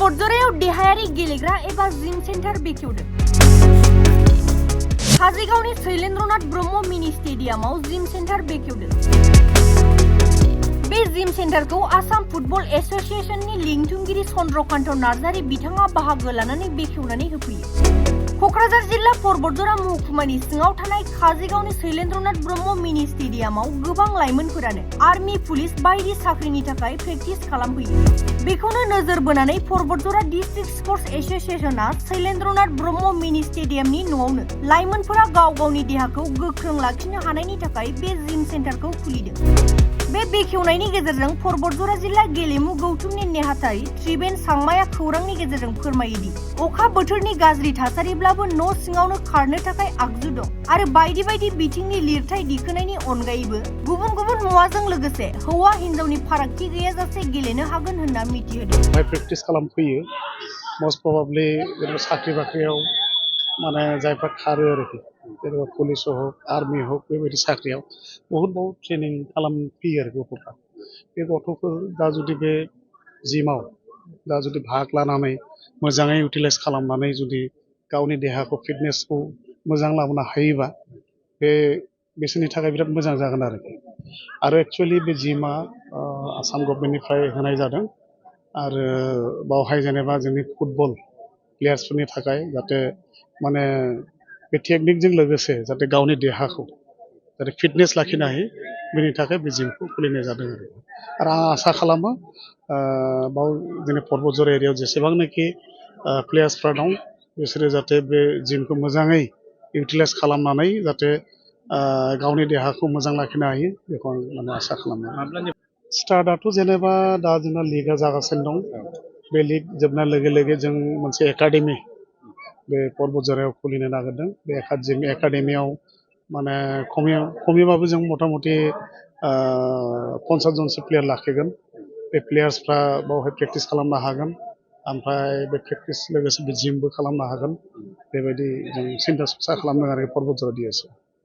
पर्बतजरायाव देहायारि गेलेग्रा एबा जिम सेन्टार बेखेवदों। काजलगावनि शैलेन्द्रनाथ ब्रह्म मिनि स्टेडियामाव जिम सेन्टार बेखेवदों। बे जिम सेन्टारखौ आसाम फुटबल एसोसिएशननि लिंथुमगिरि चन्द्रकान्त नार्जारी बिथाङा बाहागो लानानै बेखेवनानै होफैयो। क'क्राझार जिल्ला पर्बतजरा महकुमानि सिङाव थानाय काजलगावनि शैलेन्द्रनाथ ब्रह्म मिनि स्टेडियामाव गोबां लाइमोनफोरानो आर्मी पुलिस बायदि साख्रिनि थाखाय प्रेक्टिस खालामफैयो। बेखौनो नोजोर बोनानै पर्बतजरा डिस्ट्रिक्ट स्पर्ट्स एसोसिएशनआ शैलेन्द्रनाथ ब्रह्म मिनि स्टेडियामनि न'आवनो लाइमोनफोरा गाव गावनि देहाखौ गोख्रों लाखिनो हानायनि थाखाय बे जिम सेन्टारखौ खुलिदों। बे बेखेवनायनि गेजेरजों पर्बतजरा जिल्ला गेलेमु गौथुमनि नेहाथारि त्रिबेन सांमाया खौरांनि गेजेरजों फोरमायोदि अखा बोथोरनि गाज्रि थासारिब्लाबो न' सिङावनो खारनो थाखाय आगजु दं आरो बायदि बायदि बिथिंनि लिरथाय दिखोनायनि अनगायैबो गुबुन गुबुन मुवाजों लोगोसे हौवा हिन्जावनि फारागथि गैयाजासे गेलेनो हागोन होनना मिथिहोदों। प्रेक्टिस खालामफैयो मस्ट प्रबाबली साख्रि बाख्रियाव माने जायफ्रा खारो आरोखि जेनेबा पुलिस हक आर्मी हक बेबायदि साख्रियाव बहुत ट्रेनिं खालामफैयो आरो गथ'फ्रा। बे गथ'फोर दा जुदि बे जिमाव दा जुदि भाग लानानै मोजाङै इउटिलाइज खालामनानै जुदि गावनि देहाखौ फिटनेसखौ मोजां लाबोनो हायोबा बे बिसोरनि थाखाय बिराद मोजां जागोन आरो एक्सुवेलि बे जिमा आसाम गभर्नमेन्टनिफ्राय होनाय जादों आरो बावहाय जेनेबा जोंनि फुटबल प्लेयार्सफोरनि थाखाय जाहाथे माने बे टेकनिकजों लोगोसे जाहाथे गावनि देहाखौ जाहाथे फिटनेस लाखिनो हायो बेनि थाखाय बे जिमखौ खुलिनाय जादों आरो आं आसा खालामो बाव जोंनि पर्बतजरा एरियायाव जेसेबांनाखि प्लेयार्सफ्रा दं बिसोरो जाहाथे बे जिमखौ मोजाङै इउटिलाइज खालामनानै जाहाथे गावनि देहाखौ मोजां लाखिनो हायो बेखौ आं माने आसा खालामो। स्टार्टआथ' जेनेबा दा जोंना लिगआ जागासिनो दं। बे लिग जोबनाय लोगो लोगो जों मोनसे एकाडेमि बे पर्बतजरायाव खुलिनो नागिरदों। बे एकाडेमियाव माने खमैबाबो जों मथा मथि 50 जनसो प्लेयार लाखिगोन। बे प्लेयार्सफ्रा बावहाय प्रेक्टिस खालामनो हागोन ओमफ्राय बे प्रेक्टिस लोगोसे बे जिमबो खालामनो हागोन बेबायदि जों सिन्था खालामदों आरो पर्बतजरा DSA।